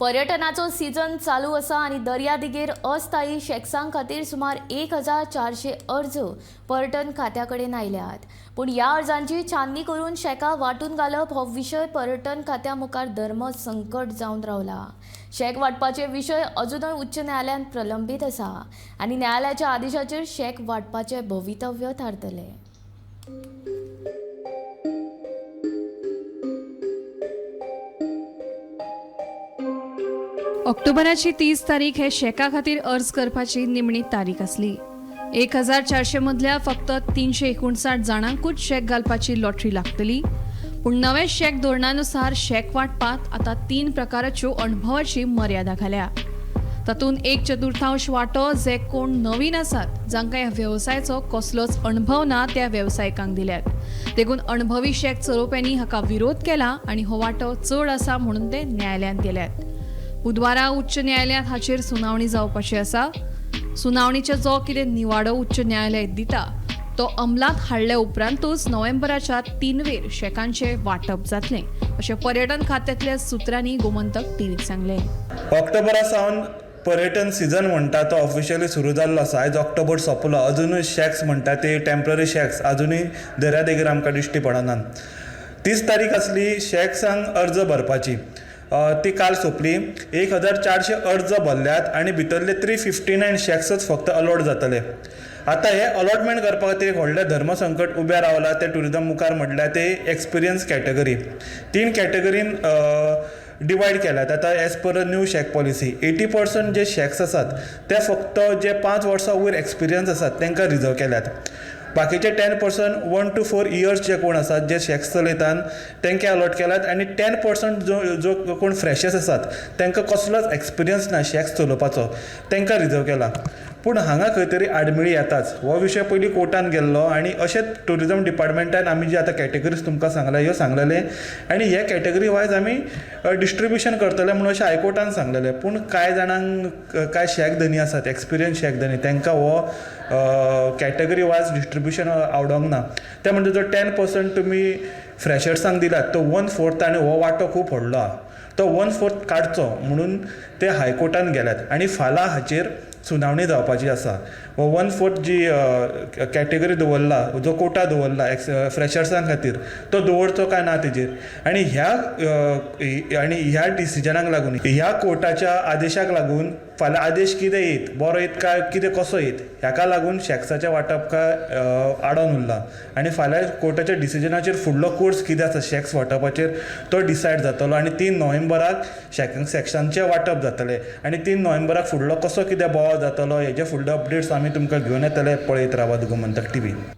पर्यटनाचो सीजन चालू आसा आनी दर्यादिगेर अस्थायी शॅक्सां खातीर सुमार 1400 अर्ज पर्यटन खात्या कडेन आयल्यात. पूण ह्या अर्जांची छाननी करून शॅकां वांटून घालप हो विशय पर्यटन खात्या मुखार धर्म संकट जावन रावला. शॅक वांटपाचे विशय अजुनय उच्च न्यायालयांत प्रलंबीत आसा आनी न्यायालयाच्या आदेशाचेर शॅक वांटपाचे भवितव्य थारतले. ऑक्टोबराची 30 तारीख हे शॅका खातीर अर्ज करपाची निमणी तारीख आसली. 1400 मदल्या फक्त 359 जाणांकूच शॅक घालपाची लॉटरी लागतली. पूण नवे शॅक धोरणानुसार शॅक वांटपांत आतां 3 प्रकाराच्यो अणभवाची मर्यादा घाल्या. तातूंत 1/4 वांटो जे कोण नवीन आसात, जांकां ह्या वेवसायाचो कसलोच अणभव ना, त्या वेवसायिकांक दिल्यात. देखून अणभवी शॅक चलोवप्यांनी हाका विरोध केला आनी हो वांटो चड आसा म्हणून ते न्यायालयांत गेल्यात. बुधवारा उच्च न्यायालयांत हाचेर सुनावणी जावपाची आसा. सुनावणीचो जो कितें निवाडो उच्च न्यायालय दिता तो अंमलांत हाडल्या उपरांतूच नोव्हेंबराच्या 3 वेर शॅकांचें वांटप जातलें अशें पर्यटन खात्यांतल्या सुत्रांनी गोमंतक टीव्हीक सांगलें. ऑक्टोबरा सावन पर्यटन सिजन म्हणटा तो ऑफिशियली सुरू जाल्लो आसा. आयज ऑक्टोबर सोंपलो, अजुनूय शॅक्स म्हणटा ते टेम्पररी शॅक्स अजुनूय दर्यादेगेर आमकां दिश्टी पडनात. 30 तारीख आसली शॅक्सांक अर्ज भरपाची, ती काल सोंपली. 1400 अर्ज भरल्यात आनी भितरले 359 शॅक्सच फक्त अलॉट जातले. आतां हे अलॉटमेंट करपा खातीर एक व्हडलें धर्मसंकट उबें रावलां तें ट्युरिजम मुखार, म्हणल्यार ते एक्सपिरियन्स कॅटेगरी. 3 कॅटेगरीन डिवायड केल्यात आतां as per a new shack policy. 80% J shacks आसात ते फक्त जे 5 वर्सां वयर एक्सपिरियन्स आसात तांकां रिजर्व केल्यात. बाकीचे 10% 1 to 4 years जे कोण आसात जे शॅक्स चलयतात तांकां अलॉट केल्यात आनी 10% जो जो कोण फ्रेशर्स आसात तांकां कसलोच एक्सपिरियन्स ना शॅक्स चलोवपाचो तांकां रिजर्व केला. पूण हांगा खंय तरी आडमेळी येताच. हो विशय पयलीं कोर्टान गेल्लो आनी अशेंच ट्युरिजम डिपार्टमेंटान आमी जे आतां कॅटेगरीज तुमकां सांगल्या ह्यो सांगलेले आनी हे कॅटेगरी वायज आमी डिस्ट्रिब्युशन करतले म्हणून अशें हायकोर्टान सांगलेलें. पूण कांय जाणांक, कांय शॅक धनी आसात, एक्सपिरियन्स शॅक धनी, तांकां हो कॅटेगरी वायज डिस्ट्रिब्युशन आवडोंक ना. ते म्हणजे जो 10% तुमी फ्रेशर्सांक दिलात तो 1/4 आनी हो वांटो खूब व्हडलो आहा, तो 1/4 काडचो म्हणून ते हायकोर्टान गेल्यात आनी फाल्यां हाचेर सुनावणी जावपाची आसा. हो 1/4 जी कॅटेगरी दवरला, जो कोटा दवरला फ्रेशर्सां खातीर तो दवरचो काय ना तेजेर आनी ह्या डिसिजनाक लागून, ह्या कोर्टाच्या आदेशाक लागून फाल्यां आदेश कितें येत, बरो येत काय कितें कसो येत, हाका लागून शॅक्साचें वांटप काय आडोन उरलां आनी फाल्यां कोर्टाच्या डिसिजनाचेर फुडलो कोर्स कितें आसा शॅक्स वांटपाचेर तो डिसायड जातलो आनी 3 नोव्हेंबराक शॅक्सांचें वांटप जातलें आनी 3 नोव्हेंबराक फुडलो कसो कितें बोवाळ जातलो हेजे फुडले अपडेट्स आमी तुमकां घेवन येतले. पळयत रावात गोमंतक टीव्ही.